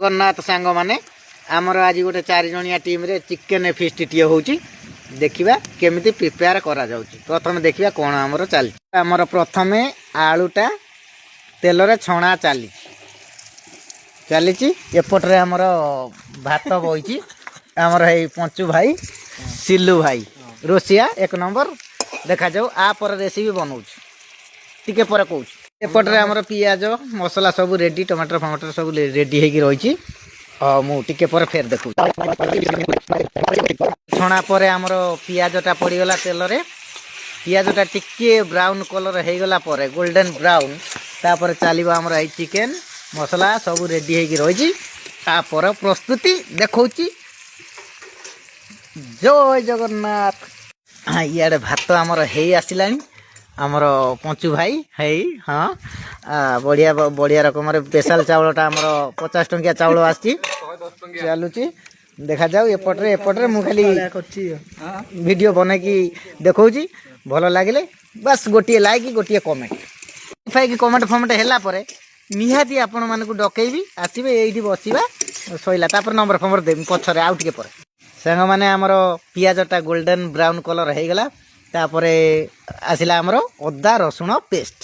ଜଗନ୍ନାଥ ସାଙ୍ଗମାନେ, ଆମର ଆଜି ଗୋଟେ 4 ଜଣିଆ ଟିମ୍ରେ ଚିକେନ୍ ଫିଷ୍ଟଟିଏ ହେଉଛି। ଦେଖିବା କେମିତି ପ୍ରିପେୟାର କରାଯାଉଛି। ପ୍ରଥମେ ଦେଖିବା କ'ଣ ଆମର ଚାଲିଛି। ଆମର ପ୍ରଥମେ ଆଳୁଟା ତେଲରେ ଛଣା ଚାଲିଛି ଚାଲିଛି। ଏପଟରେ ଆମର ଭାତ ବହିଛି। ଆମର ଏଇ ପଞ୍ଚୁ ଭାଇ, ସିଲୁ ଭାଇ ରୋଷିଆ ଏକ ନମ୍ବର। ଦେଖାଯାଉ ଆ ପରେ ରେସିପି ବନଉଛି, ଟିକେ ପରେ କହୁଛି। ଏପଟରେ ଆମର ପିଆଜ ମସଲା ସବୁ ରେଡ଼ି, ଟମାଟର ଫମାଟର ସବୁ ରେଡ଼ି ହେଇକି ରହିଛି। ହଁ, ମୁଁ ଟିକେ ପରେ ଫେର ଦେଖୁଛି। ଛଣା ପରେ ଆମର ପିଆଜଟା ପଡ଼ିଗଲା ତେଲରେ। ପିଆଜଟା ଟିକିଏ ବ୍ରାଉନ୍ କଲର୍ ହେଇଗଲା ପରେ, ଗୋଲ୍ଡେନ୍ ବ୍ରାଉନ୍, ତାପରେ ଚାଲିବ ଆମର ଏଇ ଚିକେନ୍ ମସଲା ସବୁ ରେଡ଼ି ହେଇକି ରହିଛି। ତାପରେ ପ୍ରସ୍ତୁତି ଦେଖଉଛି। ଜୟ ଜଗନ୍ନାଥ। ହଁ, ଇଆଡ଼େ ଭାତ ଆମର ହେଇ ଆସିଲାଣି। ଆମର ପଞ୍ଚୁ ଭାଇ ହେଇ, ହଁ, ବଢ଼ିଆ ବଢ଼ିଆ ରକମର ସ୍ପେଶାଲ ଚାଉଳଟା, ଆମର 50 ଟଙ୍କିଆ ଚାଉଳ ଆସିଛି, ଚାଲୁଛି। ଦେଖାଯାଉ। ଏପଟରେ ଏପଟରେ ମୁଁ ଖାଲି ଭିଡ଼ିଓ ବନେଇକି ଦେଖାଉଛି। ଭଲ ଲାଗିଲେ ବାସ୍ ଗୋଟିଏ ଲାଇକ୍, ଗୋଟିଏ କମେଣ୍ଟ। ଫାଇକି କମେଣ୍ଟ ଫମେଣ୍ଟ ହେଲା ପରେ ନିହାତି ଆପଣମାନଙ୍କୁ ଡକେଇବି, ଆସିବେ, ଏଇଠି ବସିବା, ସଇଲା। ତାପରେ ନମ୍ବର ଫମ୍ବର ଦେବି ପଛରେ, ଆଉ ଟିକେ ପରେ। ସାଙ୍ଗମାନେ, ଆମର ପିଆଜଟା ଗୋଲ୍ଡେନ୍ ବ୍ରାଉନ୍ କଲର୍ ହେଇଗଲା। ତାପରେ ଆସିଲା ଆମର ଅଦା ରସୁଣ ପେଷ୍ଟ।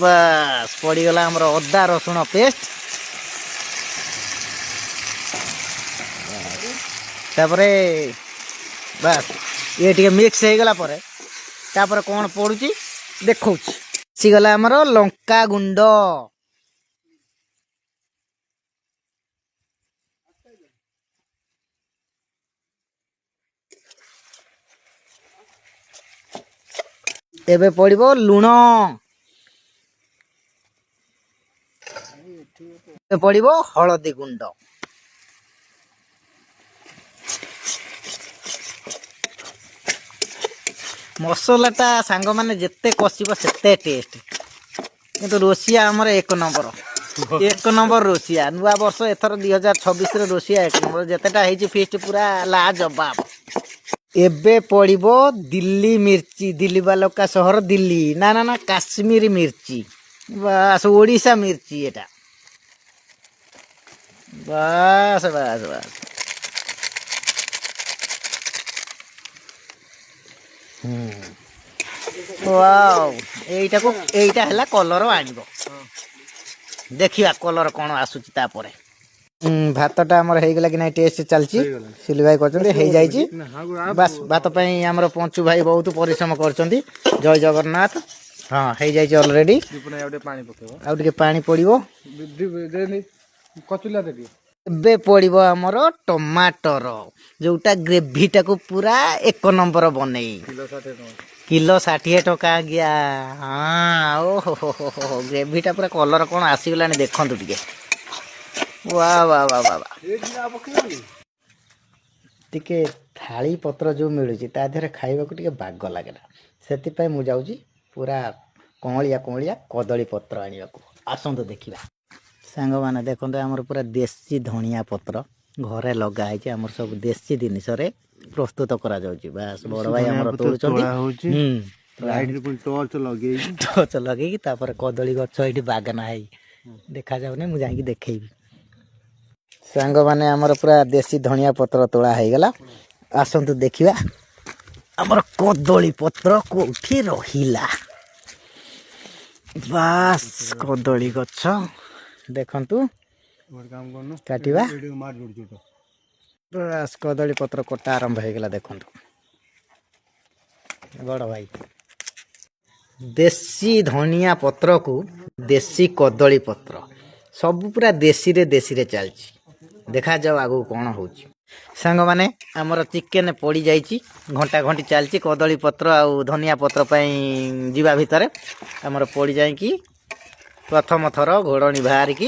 ବାସ୍, ପଡ଼ିଗଲା ଆମର ଅଦା ରସୁଣ ପେଷ୍ଟ। ତାପରେ ବାସ୍, ଇଏ ଟିକେ ମିକ୍ସ ହେଇଗଲା ପରେ ତାପରେ କ'ଣ ପଡ଼ୁଛି ଦେଖଉଛି। ଆସିଗଲା ଆମର ଲଙ୍କା ଗୁଣ୍ଡ। ଏବେ ପଡ଼ିବ ଲୁଣ, ଏବେ ପଡ଼ିବ ହଳଦୀ ଗୁଣ୍ଡ। ମସଲାଟା ସାଙ୍ଗମାନେ ଯେତେ କଷିବ ସେତେ ଟେଷ୍ଟ। କିନ୍ତୁ ରୋଷିଆ ଆମର ଏକ ନମ୍ବର, ଏକ ନମ୍ବର ରୋଷିଆ। ନୂଆ ବର୍ଷ ଏଥର 2026ରେ ରୋଷିଆ ଏକ ନମ୍ବର। ଯେତେଟା ହେଇଛି ଫିଷ୍ଟ ପୁରା ଲାଜବାବ। ଏବେ ପଡ଼ିବ ଦିଲ୍ଲୀ ମିର୍ଚି, ଦିଲ୍ଲୀ ବାଲୋକା ସହର ଦିଲ୍ଲୀ, ନା ନା ନା, କାଶ୍ମୀର ମିର୍ଚି। ବାସ୍, ଓଡ଼ିଶା ମିର୍ଚି ଏଟା। ବାସ୍ ବାସ୍ ବାସ୍। ୱାଓ, ଏଇଟାକୁ ଏଇଟା ହେଲା କଲର ଆଣିବ। ଦେଖିବା କଲର କ'ଣ ଆସୁଛି ତାପରେ। ଭାତଟା ଆମର ହେଇଗଲା କି ନାହିଁ ଟେଷ୍ଟ ଚାଲିଛି। ସିଲୁ ଭାଇ କରୁଛନ୍ତି, ହେଇଯାଇଛି। ବାସ୍, ଭାତ ପାଇଁ ଆମର ପଞ୍ଚୁ ଭାଇ ବହୁତ ପରିଶ୍ରମ କରିଛନ୍ତି। ଜୟ ଜଗନ୍ନାଥ। ହଁ, ହେଇଯାଇଛି ଅଲରେଡି। ଆଉ ଟିକେ ପାଣି ପକେଇବ। ଆଉ ଟିକେ ପାଣି ପଡ଼ିବ। କଚୁଲା ଦେବି। ଏବେ ପଡ଼ିବ ଆମର ଟମାଟର, ଯୋଉଟା ଗ୍ରେଭିଟାକୁ ପୁରା ଏକ ନମ୍ବର ବନେଇ। କିଲୋ 60 ଟଙ୍କା। କିଲୋ 60 ଟଙ୍କା ଆଜ୍ଞା। ହଁ, ଓ ହୋ ହୋ ହୋ ହୋ, ଗ୍ରେଭିଟା ପୁରା କଲର କ'ଣ ଆସିଗଲାଣି ଦେଖନ୍ତୁ ଟିକେ। ବା ବା ବା ବା ବା। ଟିକେ ଥାଳି ପତ୍ର ଯେଉଁ ମିଳୁଛି, ତା ଦେହରେ ଖାଇବାକୁ ଟିକେ ବାଗ ଲାଗେନା। ସେଥିପାଇଁ ମୁଁ ଯାଉଛି ପୁରା କଅଁଳିଆ କଅଁଳିଆ କଦଳୀ ପତ୍ର ଆଣିବାକୁ। ଆସନ୍ତୁ ଦେଖିବା। ସାଙ୍ଗମାନେ ଦେଖନ୍ତୁ, ଆମର ପୁରା ଦେଶୀ ଧଣିଆ ପତ୍ର ଘରେ ଲଗା ହେଇଛି। ଆମର ସବୁ ଦେଶୀ ଜିନିଷରେ ପ୍ରସ୍ତୁତ କରାଯାଉଛି। ବାସ୍, ବଡ଼ ଭାଇ ଆମର ତୋଳୁଛନ୍ତି। ହଉଛି। ଲାଇଟ୍ ପୁଣି ଟର୍ଚ୍ଚ ଲଗେଇକି। ଟର୍ଚ୍ଚ ଲଗେଇକି। ତାପରେ କଦଳୀ ଗଛ ଏଇଠି ବାଗାନ ହେଇ ଦେଖାଯାଉନି, ମୁଁ ଯାଇକି ଦେଖେଇବି। ସାଙ୍ଗମାନେ, ଆମର ପୁରା ଦେଶୀ ଧଣିଆ ପତ୍ର ତୋଳା ହେଇଗଲା। ଆସନ୍ତୁ ଦେଖିବା ଆମର କଦଳୀ ପତ୍ର କୋଉଠି ରହିଲା। ବାସ୍, କଦଳୀ ଗଛ ଦେଖନ୍ତୁ। ଗୋଟେ କାମ କରୁନୁ। କାଟିବା। ଏଇଠି ମାର ଯୋଡି ଯୋଡ। ବାସ୍, କଦଳୀ ପତ୍ର କଟା ଆରମ୍ଭ ହେଇଗଲା। ଦେଖନ୍ତୁ ବଡ଼ ଭାଇ, ଦେଶୀ ଧନିଆ ପତ୍ରକୁ ଦେଶୀ କଦଳୀ ପତ୍ର ସବୁ ପୁରା ଦେଶୀରେ ଦେଶୀରେ ଚାଲିଛି। ଦେଖାଯାଉ ଆଗକୁ କ'ଣ ହେଉଛି। ସାଙ୍ଗମାନେ, ଆମର ଚିକେନ ପଡ଼ିଯାଇଛି, ଘଣ୍ଟା ଘଣ୍ଟି ଚାଲିଛି। କଦଳୀ ପତ୍ର ଆଉ ଧନିଆ ପତ୍ର ପାଇଁ ଯିବା ଭିତରେ ଆମର ପଡ଼ିଯାଇକି ପ୍ରଥମ ଥର ଘୋଡ଼ଣୀ ବାହାରିକି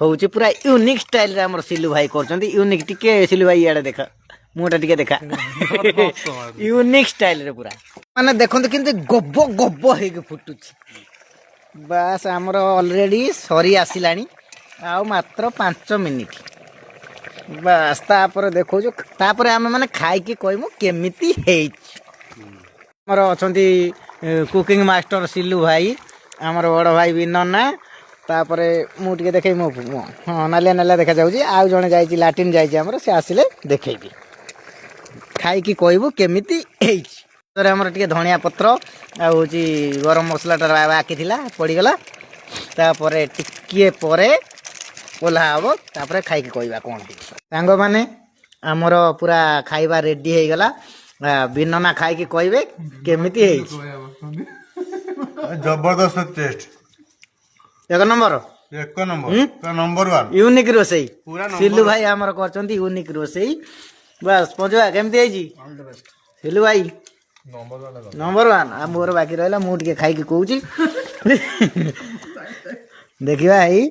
ହେଉଛି। ପୁରା ୟୁନିକ୍ ଷ୍ଟାଇଲରେ ଆମର ସିଲୁ ଭାଇ କରୁଛନ୍ତି। ୟୁନିକ୍ ଟିକେ ସିଲୁ ଭାଇ, ଇଆଡ଼େ ଦେଖ, ମୁହଁଟା ଟିକେ ଦେଖା। ୟୁନିକ୍ ଷ୍ଟାଇଲରେ ପୁରା, ମାନେ ଦେଖନ୍ତୁ କେମିତି ଗବ ଗବ ହେଇକି ଫୁଟୁଛି। ବାସ୍, ଆମର ଅଲରେଡ଼ି ସରି ଆସିଲାଣି, ଆଉ ମାତ୍ର 5 ମିନିଟ୍। ବାସ୍, ତାପରେ ଦେଖାଉଛୁ। ତାପରେ ଆମେ ମାନେ ଖାଇକି କହିମୁ କେମିତି ହେଇଛି। ଆମର ଅଛନ୍ତି କୁକିଂ ମାଷ୍ଟର ସିଲୁ ଭାଇ, ଆମର ବଡ଼ ଭାଇ ବିନନା। ତାପରେ ମୁଁ ଟିକେ ଦେଖେଇ ମୋ ହଁ, ନାଲିଆ ନାଲିଆ ଦେଖାଯାଉଛି। ଆଉ ଜଣେ ଯାଇଛି, ଲାଟିନ୍ ଯାଇଛି ଆମର, ସେ ଆସିଲେ ଦେଖେଇବି। ଖାଇକି କହିବୁ କେମିତି ହେଇଛି। ତାପରେ ଆମର ଟିକେ ଧଣିଆ ପତ୍ର ଆଉ ହେଉଛି ଗରମ ମସଲାଟା ବାକି ଥିଲା, ପଡ଼ିଗଲା। ତାପରେ ଟିକିଏ ପରେ ଓହ୍ଲା ହବ, ତାପରେ ଖାଇକି କହିବା କ'ଣ ହେଇଛି। ସାଙ୍ଗମାନେ, ଆମର ପୁରା ଖାଇବା ରେଡ଼ି ହେଇଗଲା। ବିନନା ଖାଇକି କହିବେ କେମିତି ହେଇଛି। ଜବରଦସ୍ତ ଟେଷ୍ଟ। ଏକ ନମ୍ବର। ଏକ ନମ୍ବର, ନମ୍ବର ୱାନ୍। ୟୁନିକ୍ ରୋଷେଇ। ପୁରା number Silu ଭାଇ ଆମର କରିଛନ୍ତି ୟୁନିକ୍ ରୋଷେଇ। ବାସ୍, ପଞ୍ଜୁଆ, କେମିତି ହେଇଛି ସିଲୁ ଭାଇ? Number one. ଆଉ ମୋର ବାକି ରହିଲା, ମୁଁ ଟିକେ ଖାଇକି କହୁଛି। ଦେଖିବା, ଏଇ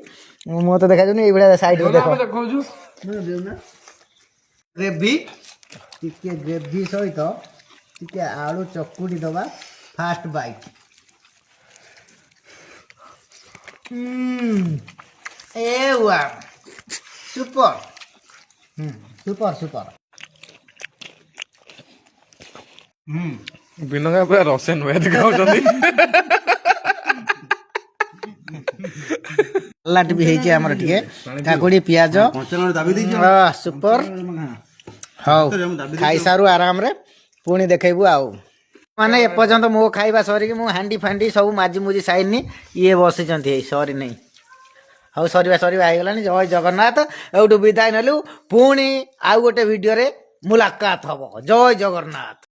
ମୁଁ ତ ଦେଖାଯାଉନି, ଏଇଭଳିଆ ସାଇଡ୍ରେ ଦେଖ। ଗ୍ରେଭି ଟିକେ, ଗ୍ରେଭି ସହିତ ଟିକେ ଆଳୁ ଚକୁଡ଼ି ଦେବା। First bite. A1, super, super, super. ବିନଗା ପୁରା ରସେନ ଭେଜ ଖାଉଛନ୍ତି। ସାଲାଡ ବି ହେଇଛି ଆମର, ଟିକେ କାକୁଡ଼ି, ପିଆଜ। କଞ୍ଚା ଦାବି ଦେଇଛି। ସୁପର। ହଉ, ଖାଇସାରୁ ଆରାମରେ ପୁଣି ଦେଖେଇବୁ। ଆଉ ମାନେ ଏପର୍ଯ୍ୟନ୍ତ ମୋ ଖାଇବା ସରିକି ମୁଁ ହାଣ୍ଡି ଫାଣ୍ଡି ସବୁ ମାଜି ମୁଜି ସାରିନି, ଇଏ ବସିଛନ୍ତି। ଏଇ ସରିନି। ହଉ, ସରିବା ସରିବା ହେଇଗଲାଣି। ଜୟ ଜଗନ୍ନାଥ। ଏଇଠୁ ବିଦାୟ ନେଲୁ। ପୁଣି ଆଉ ଗୋଟେ ଭିଡ଼ିଓରେ ମୁଲାକାତ ହବ। ଜୟ ଜଗନ୍ନାଥ।